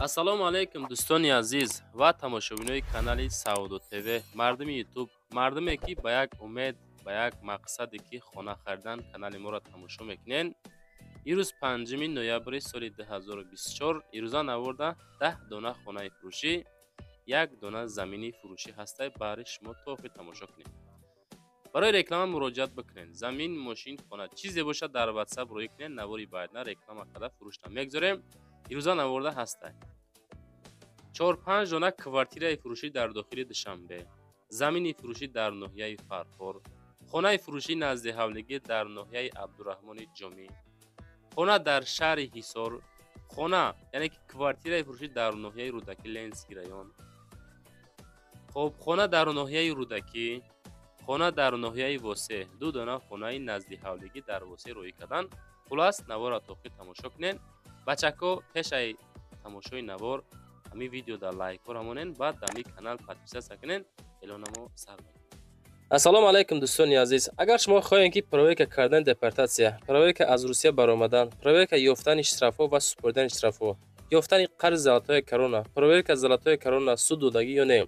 Ассалому алайкум, дӯстони азиз ва тамошобинои канали Савдо ТВ, мардуми Ютуб, мардуме, ки ба як умед, ба як мақсаде, ки хона харидан, канали моро тамошо мекунед. Ирӯз 5 ноябри соли 2024. Ирӯза наворда 10 дона хонаи фурӯшӣ, як дона замини фурӯшӣ ҳастай. Баҳри шумо то охир тамошо кунед. Барои реклама муроҷиат бикунед. Замин, мошин, хона, чизе бошад, дар Ватсап рӯй кунед. Навори баъдна реклама карда, фурӯшта мегзорем. Ирӯза наворда ҳастай чор-панҷ дона квартираи фурӯшӣ дар дохили Душанбе, замини фурӯшӣ дар ноҳияи Фархор, хонаи фурӯшӣ назди ҳавлигӣ дар ноҳияи Абдураҳмони Ҷомӣ, хона дар шаҳри Ҳисор, хона, яъне ки квартираи фурӯшӣ дар ноҳияи Рӯдакӣ, Ленинский район. Хоб, хона дар ноҳияи Рӯдакӣ, хона дар ноҳияи Восе, ду дона хонаи назди ҳавлигӣ дар Восе рӯй кардан. Хулас, наворро то охир тамошо кунед. Бачако, пешаи тамошои навор ҳамин видеода лайкҳоро монен, баъд дар ҳамин канал подписаться кунен. Эълонамо сар мекунем. Ассалому алайкум, дӯстони азиз! Агар шумо хоҳем, ки проверка кардани депортатсия, проверка аз Русия баромадан, проверка ёфтани штрафҳо ва супоридани штрафҳо, ёфтани қарзи Золотая корона, проверка Золотая корона суд додагӣ ё не,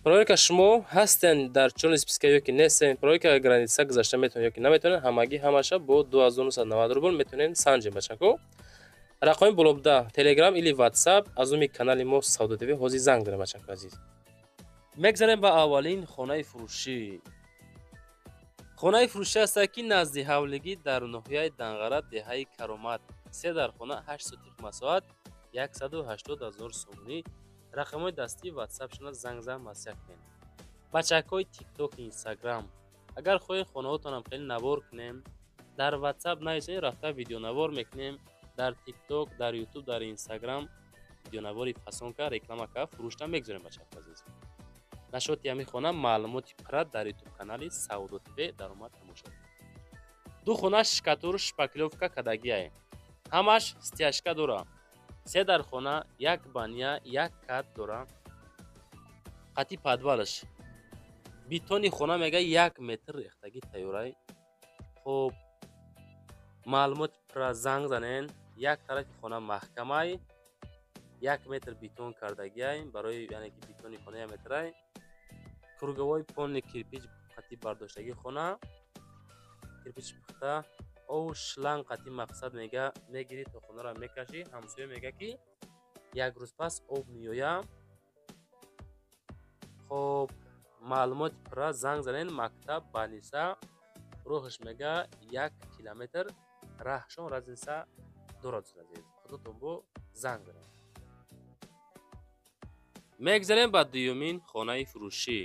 проверка шумо ҳастен дар чёрный списка ё ки нестен, проверка граница гузашта метавонед ё ки наметавонед, ҳамагӣ ҳамаша бо 2990 рубл метавонед санҷем. Бачако, рақами болобда Телеграм или Ватсап, аз номи канали мо Савдо ТВ ҳозир занг дорем. Бачако азиз, мегзарем ба аввалин хонаи фурӯшӣ. Хонаи фурӯшӣ ҳастад, ки назди ҳавлигӣ дар ноҳияи Данғара, деҳаи Каромат, се дар хона, 8 сотих масоҳат, 180 000 сомонӣ. Рақамҳои дастии Ватсапшона занг зан, маслиҳат кунед. Бачакҳои Тикток, Инстаграм, агар хоҳед хонаҳотонам хеле навор кунем, дар Ватсап нависед, рафта видеонавор мекунем. Дар Тикток, дар Ютуб, дар Инстаграм видеонавори фасонка, реклама ка, фурӯшта мегзорем. Бачаҳо азиз, нашоти ҳамин хона маълумоти пурра дар Ютуб канали Савдо ТВ даромад, тамошо. Ду хона штукатур, шпаклёвка кадагиае, ҳамаш стяжка дора, се дар хона, як баня, як кат дора, қати подвалаш. Бетони хона мега як метр рехтагӣ тайёрай. Хуб, маълумоти пурра занг занен. Як тарафи хона маҳкамай, як метр бетон кардагиай, барои яъне ки бетони хона як метрай, круговой полный кирпич қати бардоштагии хона, кирпичи пухта, ову шланг қати. Мақсад мега, мегирӣ то хонаро мекашӣ. Ҳамсоя мега, ки як рӯз пас об меоя. Хоб, маълумоти пурра занг занен. Мактаб, больница роҳаш мега 1 километр раҳшон разница дорад. Азиз, худотон бо занг занед. Мегзарем ба дуюмин хонаи фурӯшӣ.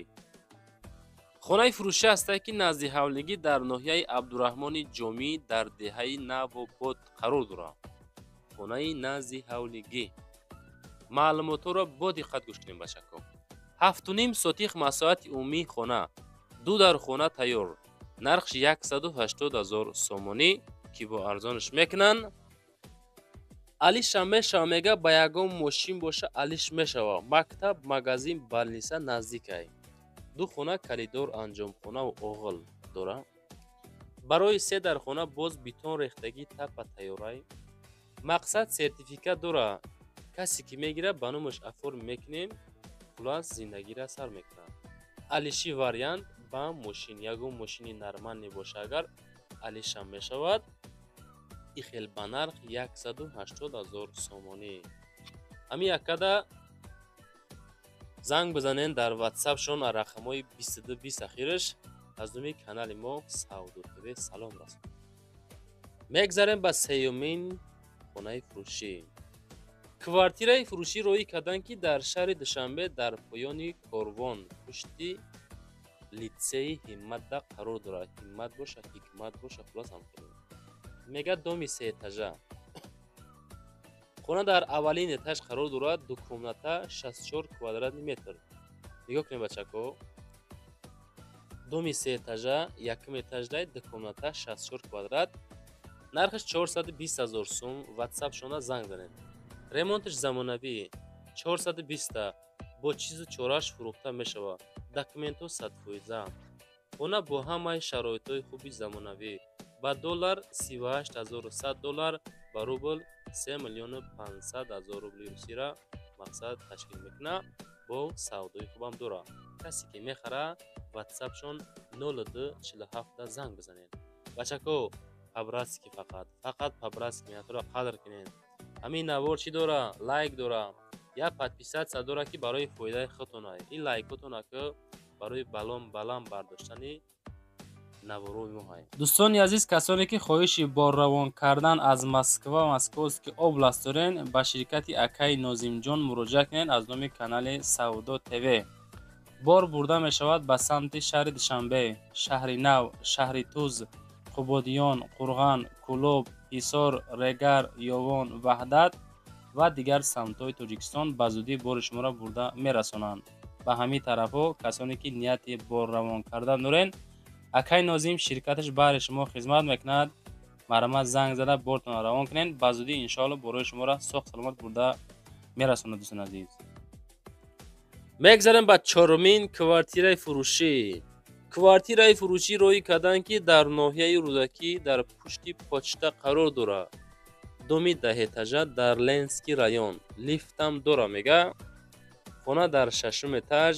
Хонаи фурӯшӣ ҳастад, ки назди ҳавлигӣ дар ноҳияи Абдураҳмони Ҷомӣ, дар деҳаи Навобод қарор дорад. Хонаи назди ҳавлигӣ. Маълумотҳоро бо диққат гӯш кунем, бачако. 7,5 сотих масоҳати умумии хона, ду дар хона тайёр, нархш 180 000 сомонӣ, ки бо арзонаш мекунанд. Алиша мешава, мега, ба ягон мошин боша, алиш мешава. Мактаб, магазин, больница наздикай. Ду хона коридор, анҷомхонаву оғил дора. Барои се дар хона боз бетон рехтагӣ тапа тайёрай. Мақсад, сертификат дора. Касе ки мегирад, ба номаш оформить мекунем. Хулас, зиндагира сар мекунад. Алиши вариант ба мошин, ягон мошини нормальный боша, агар алиша мешавад. И хел ба нарх 180 000 сомонӣ. Ҳамин яккада занг бизанен дар Ватсапшон, рақамҳои 22 20 ахираш. Аз номи канали мо Савдо ТВ салом расон. Мегзарем ба сеюмин хонаи фурӯшӣ. Квартираи фурӯшӣ роӣ карданд, ки дар шаҳри Душанбе, дар поёни Корвон, пушти литсеи Ҳимматда қарор дорад. Ҳиммат боша, Ҳикмат боша, хулос, ҳамхеле. Мега, доми сеэтажа, хона дар аввалин этаж қарор дорад, ду комната, 64 квадратный метр. Нигоҳ кунед, бачако, доми сеэтажа, якум этаждай, ду комната, 64 квадрат, нархаш 420 000 сум. Ватсапшона занг занед. Ремонташ замонавӣ, 420 бо чизу чораш фурӯхта мешавад. Документҳо 100%. Хона бо ҳамаи шароитҳои хуби замонавӣ. Ба доллар 38 100 доллар, ба рубл. 3 миллиону 500 ҳазор рубли русиро мақсад ташкил мекунад. Бо савдои хубам дора. Касе ки мехара, ватсапшон 0247 занг бизанед. Бачако, по-братски, фақат фақат по-братски меҳнатро қадр кунед. Ҳамин навор чӣ дора? Лайк дора, як подписаться дора, ки барои фоидаи худтона. Ин лайкотона ки барои балон баланд бардоштани наворои мо ҳай. Дӯстони азиз, касоне ки хоҳиши борравон кардан аз Москва, Московский область дорен, ба ширкати акаи Нозимҷон муроҷиат кунед. Аз номи канали Савдо ТВ бор бурда мешавад ба самти шаҳри Душанбе, Шаҳри Нав, Шаҳри Туз, Қубодиён, Қурған, Кӯлоб, Ҳисор, Регар, Ёвон, Ваҳдат ва дигар самтҳои Тоҷикистон. Ба зудӣ бори шуморо бурда мерасонанд ба ҳамин тарафҳо. Касоне ки нияти борравон кардан дорен, акай Нозим ширкаташ баҳри шумо хизмат мекунад. Марҳамат, занг зада бортонро равон кунед. Ба зудӣ, иншоалло, борои шуморо соғ саломат бурда мерасонад. Дӯстони азиз, мегзарем ба чорумин квартираи фурӯшӣ. Квартираи фурӯшӣ роҳӣ карданд, ки дар ноҳияи Рӯдакӣ, дар пушти почта қарор дорад. Доми даҳэтажа дар Ленинский район, лифтам дора. Мега, хона дар шашум этаж,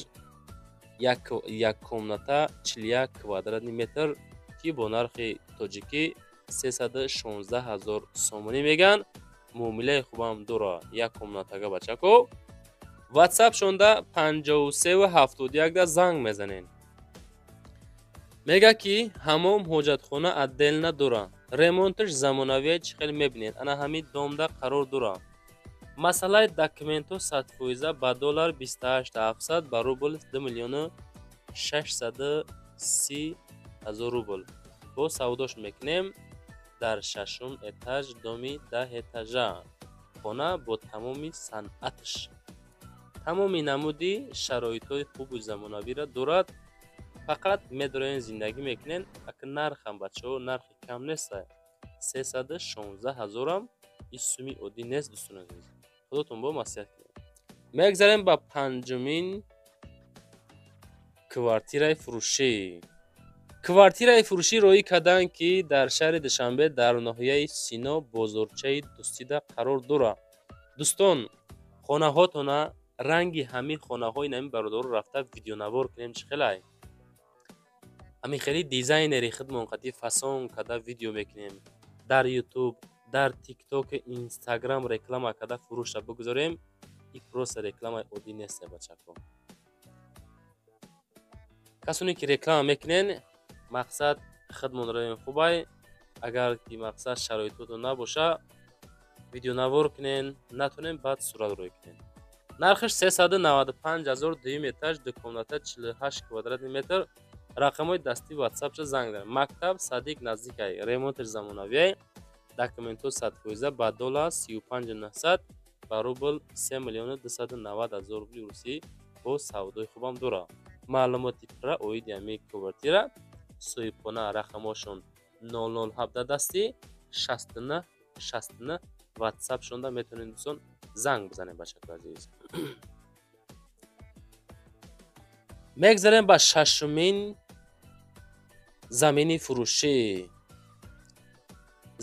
як комната, 41 квадратный метр, ки бо нархи тоҷикӣ 316 ҳазор сомонӣ меган. Муомилаи хубам дора. Як комнатага, бачако, ватсапшонда 5371 занг мезанед. Мега, ки ҳамом, ҳоҷатхона отдельно дора, ремонташ замонавие. Чӣ хел мебинед, ана ҳамин домда қарор дора. Масъалаи документҳо 100%, ба доллар 28 700, ба рубл 2 миллиону 630 ҳазор рубл. Бо савдош мекунем. Дар шашум этаж, доми даҳэтажа, хона бо тамоми санъаташ, тамоми намуди шароитҳои хубу замонавиро дорад. Фақат медороен, зиндагӣ мекунен. Ака, нархам, бачаҳо, нархи кам неста. 316 ҳазорам ин суми оддӣ нест. Дӯстони азиз, худотон бо маслиҳат кунед. Мегзарем ба панҷумин квартираи фурӯшӣ. Квартираи фурӯшӣ роҳӣ карданд, ки дар шаҳри Душанбе, дар ноҳияи Сино, бозорчаи Дӯстида қарор дорад. Дӯстон, хонаҳотона ранги ҳамин хонаҳои нами бародаро рафта видеонавор кунем. Чӣ хелай, ҳамин хели дизайнери худмон қати фасон карда видео мекунем, дар Ютуб, дар Тикток, Инстаграм реклама карда фурӯша бигузорем. И просто рекламаи оддӣ нест, бачако. Касоне ки реклама мекунен, мақсад худмон равем хубай. Агар ки мақсад шароитотон набоша, видеонавор кунен, натонем, баъд сурат рӯй кунен. Нархаш 395 ҳазор, дуюм этаж, ду комната, 48 квадратный метр. Рақамҳои дастии ватсапша занг занед. Мактаб, садик наздикай, ремонташ замонавиай, документҳо 100%, ба доллар 35 900, ба рубл 3 миллиону 290 ҳазор рубли русӣ. Бо савдои хубам дорад. Маълумоти пурра оиди ҳамин квартира, соҳибхона, рақамҳошон 0017 дастӣ 69 69, ватсапшонда метавонед, дӯстон, занг бизанед. Бачако азиз, мегзарем ба шашумин замини фурӯшӣ.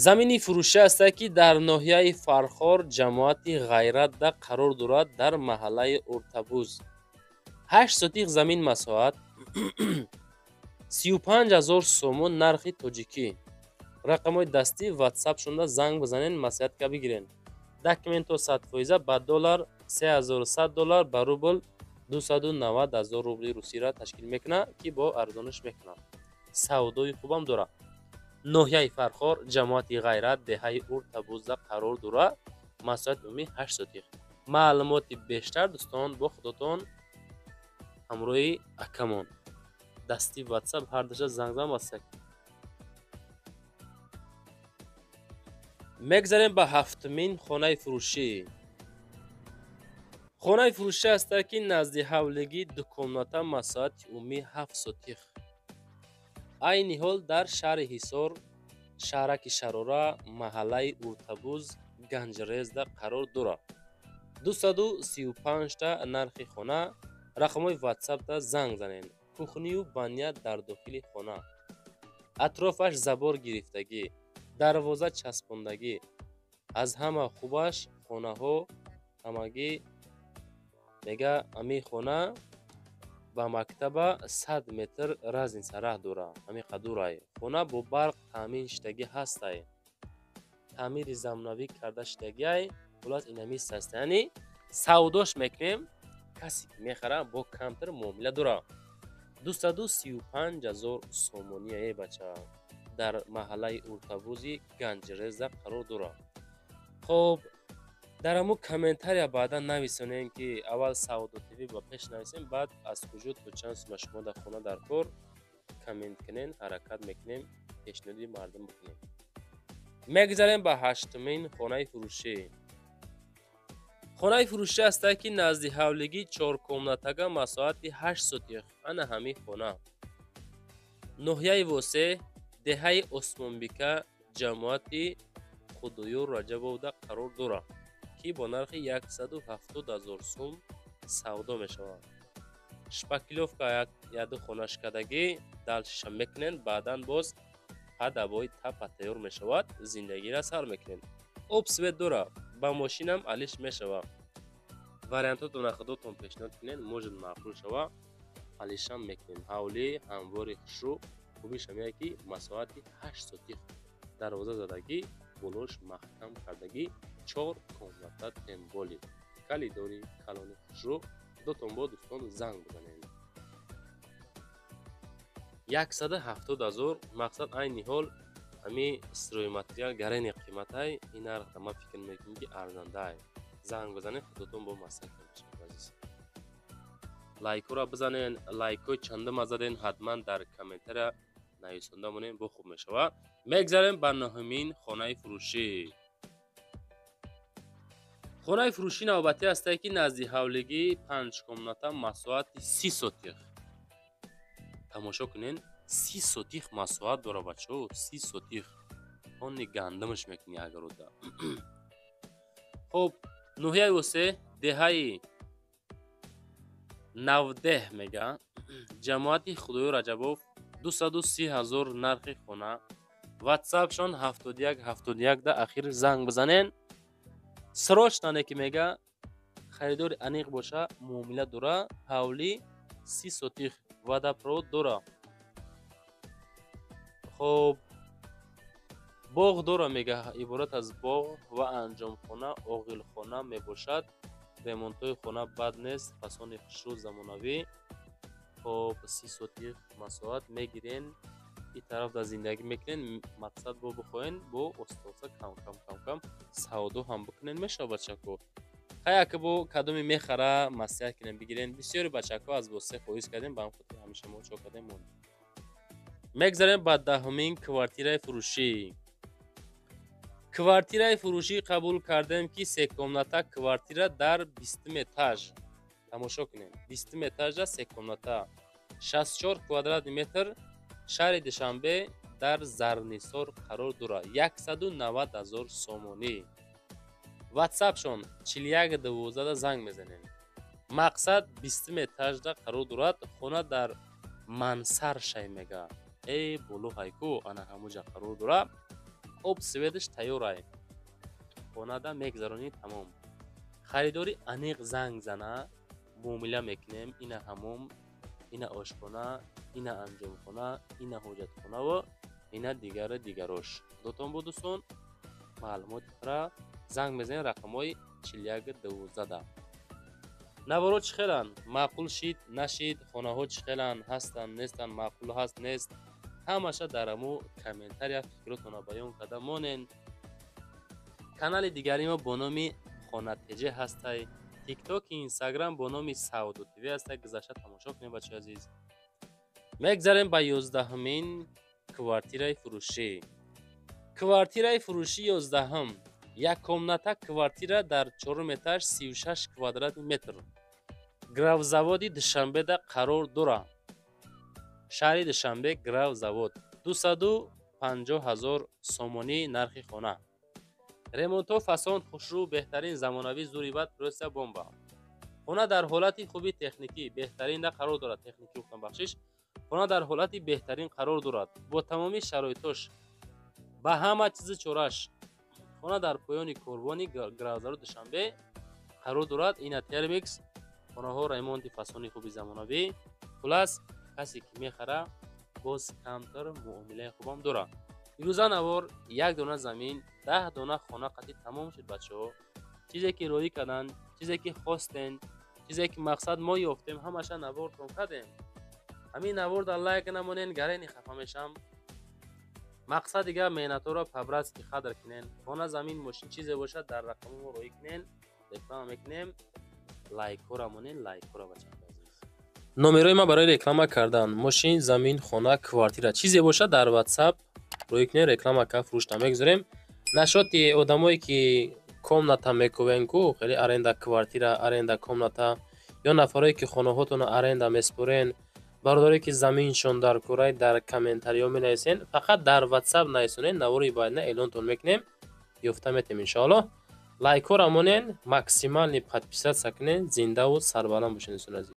Замини фурӯшӣ ҳастад, ки дар ноҳияи Фархор, ҷамоати Ғайратда қарор дорад, дар маҳаллаи Уртабуз, 8 сотих замин масоҳат, 35 000 сомон нархи тоҷикӣ. Рақамҳои дастӣ ватсапшонда занг бизанед, маслиҳатка бигиред. Документҳо 100%, ба доллар 3100 доллар, ба рубл 290 ҳазор рубли русиро ташкил мекунад, ки бо арзониш мекунад. Савдои хубам дорад. Ноҳияи Фархор, ҷамоати Ғайрат, деҳаи Уртабузда қарор дорад, масоҳати умумӣ 8 сотих. Маълумоти бештар, дӯстон, бо худотон ҳамроҳи акамон дасти ватсап ҳардаша занг зан маслиҳат. Мегзарем ба ҳафтумин хонаи фурӯшӣ. Хонаи фурӯшӣ ҳастад, ки назди ҳавлигӣ, ду комната, масоҳати умумӣ 7 сотих, айни ҳол дар шаҳри Ҳисор, шаҳраки Шарора, маҳаллаи Уртабуз, Ганҷрезда қарор дорад. 235та нархи хона. Рақамҳои ватсапда занг занед. Кухнию баня дар дохили хона, атрофаш забор гирифтагӣ, дарвоза часпондагӣ. Аз ҳама хубаш хонаҳо ҳамагӣ мега, ҳамин хона ба мактаба 100 метр разница раҳ дора, ҳамин қадурай. Хона бо барқ таъмин шудагӣ ҳастай, таъмири замонавӣ карда шудагиай. Хулас, инами состояние савдош мекунем. Касе ки мехара, бо камтар муомила дора. 235 000 сомоние, бача. Дар маҳаллаи Уртабузи Ганҷреза қарор дорад. Хоб, дар ҳамун комментария баъдан нависонем, ки аввал Савдо ТВ ба пеш нависем, баъд аз куҷо то чанд сума шумо дар хона дар кор коммент кунен. Ҳаракат мекунем, пешниҳоди мардум бикунем. Мегузарем ба ҳаштумин хонаи фурӯшӣ. Хонаи фурӯшӣ ҳастае, ки назди ҳавлигӣ, чоркомнатага, масоҳати 8 сотих. Ана ҳамин хона ноҳияи Восеъ, деҳаи Осмонбика, ҷамоати Худоёр Раҷабовда қарор дорад, ки бо нархи 170 000 сум савдо мешавад. Шпаклёвка, яду хонашкадагӣ далшиша мекунен, баъдан боз падабои тапа тайёр мешавад, зиндагиро сар мекунем. Об, свет дора, ба мошинам алиш мешавад. Вариантотона худотон пешниҳод кунен, может, маъқул шава, алишам мекунем. Ҳавлӣ ҳамвори хушрӯ, хубиш ҳамяе, ки масоҳати 8 сотих, дарвоза задагӣ, болош маҳкам кардагӣ, чор комната, тем более калидори калони хушрӯ. Худотон бо дӯстон занг бизанед. 170 000. Мақсад, айни ҳол ҳами стройматериал гарени қиматай, ин нарх ман фикр мекунам, ки арзандаай. Занг бизанед, худотон бо маслиҳат мешавад. Азиз, лайкҳоро бизанен. Лайкҳои чандума заден, ҳатман дар комментария нависонда монем, бо хуб мешавад. Мегзарем ба нуҳумин хонаи фурӯшӣ. Хонаи фурӯшӣ навбатӣ ҳастае, ки назди ҳавлигӣ, панҷкомната, масоҳати 30 сотих. Тамошо кунен, 30 сотих масоҳат дора, бачаҳо, 30 сотих. Они гандумаш мекунӣ агарода. Хуб, ноҳияи Восеъ, деҳаи Навдеҳ мега, ҷамоати Худоёр Раҷабов, 230 000 нархи хона. Ватсапшон 71 71 да ахир занг бизанен. Срочно не ки мега, харидори аниқ боша, муомила дора. Ҳавлӣ 30 сотих, водопровод дора. Хоб, боғ дора мега, иборат аз боғ ва анҷомхона, оғилхона мебошад. Ремонтҳои хона бад нест, фасони хушрӯ, замонавӣ. Хоб, 30 сотих масоҳат мегирен, ин тараф дар зиндагӣ мекунен. Мақсад, бо бихоҳен, бо оста-оста, кам кам, кам кам савдо ҳам бикунен, мешавад, бачако. Хаяке бо кадоме мехара, маслиҳат кунем, бигирен. Бисёри бачако аз Восеъ хоҳиш кардем, ба ҳам хотир ҳамеша мо чо кардем, мондем. Мегзарем ба даҳумин квартираи фурӯшӣ. Квартираи фурӯшӣ қабул кардем, ки секомната квартира дар 20-ум этаж. Тамошо кунем, 20-ум этажа, секомната, 64 квадратный метр, шаҳри Душанбе, дар Зарнисор қарор дорад. 190 000 сомонӣ. Ватсапшон 41 12 занг мезанем. Мақсад, 20-ум этажда қарор дорад хона, дар мансар шай мега, э боло ҳайку, ана ҳамуҷа қарор дорад. Об, светаш тайёрай, хонада мегзаронӣ, тамом. Харидори аниқ занг зана, муомила мекунем. Ина ҳамом, ина ошхона, ина анҷомхона, ина ҳоҷатхонаву ина дигару дигарош. Худотон бо дӯстон, маълумоти пурра занг мезанем рақамҳои 41 12. Наворо чӣ хеланд? Маъқул шид, нашид? Хонаҳо чӣ хеланд, ҳастанд, нестанд? Маъқул ҳаст, нест? Ҳамаша дар ҳаму комментария фикротонро баён карда монен. Канали дигари мо бо номи Хона ТЖ ҳастай, Тиктоки, Инстаграм бо номи Савдо ТВ ҳастай. Гузашта тамошо кунем, бачаи азиз. Мегзарем ба 11-умин квартираи фурӯшӣ. Квартираи фурӯшӣ 11-ум, як комната квартира дар чорум этаж, 36 квадратный метр, Гравзаводи Душанбеда қарор дорад. Шаҳри Душанбе, Гравзавод, 250 000 сомонӣ нархи хона. Ремонтҳо фасон хушрӯ, беҳтарин, замонавӣ, зури бад, просто бомба. Хона дар ҳолати хуби техникӣ беҳтаринда қарор дорад. Техникӣ гуфтам, бахшиш. Хона дар ҳолати беҳтарин қарор дорад, бо тамоми шароитош, ба ҳама чизи чораш. Хона дар поёни корвони Гравзаро, Душанбе қарор дорад. Ина термикс, хонаҳо ремонти фасони хуби замонавӣ. Хулас, касе ки мехара, боз камтар муомилаи хубам дорад. Ирӯза навор як дона замин, 10 дона хона қатӣ тамом шуд. Бачаҳо, чизе ки роӣ карданд, чизе ки хостен, чизе ки мақсад мо ёфтем, ҳамаша навортон кардем. Ҳамин наворда лайк намонен, гарени хафа мешам. Мақсад дигар меҳнатҳоро по-братски қадр кунен. Хона, замин, мошин, чизе бошад, дар рақами мо роӣ кунен, реклама мекунем. Лайкҳоро монен, лайкҳоро, бачаҳои азиз. Номерои ман барои реклама кардан мошин, замин, хона, квартира, чизе бошад, дар WhatsApp роӣ кунен, реклама кард, фурӯшта мегузорем. Нашоти одамое ки комната мекувен ку, хеле аренда квартира, аренда комната, ё нафарое ки хонаҳотонро аренда меспорен, бародарое ки заминшон дар курай, дар комментариҳо менависен. Фақат дар WhatsApp нависонен, навори баъдина эълонтон мекунем, ёфта метем, иншоаллоҳ. Лайкҳоро монен, максимальный подписаться кунен. Зиндаву сарбаланд бошед, дӯстони азиз.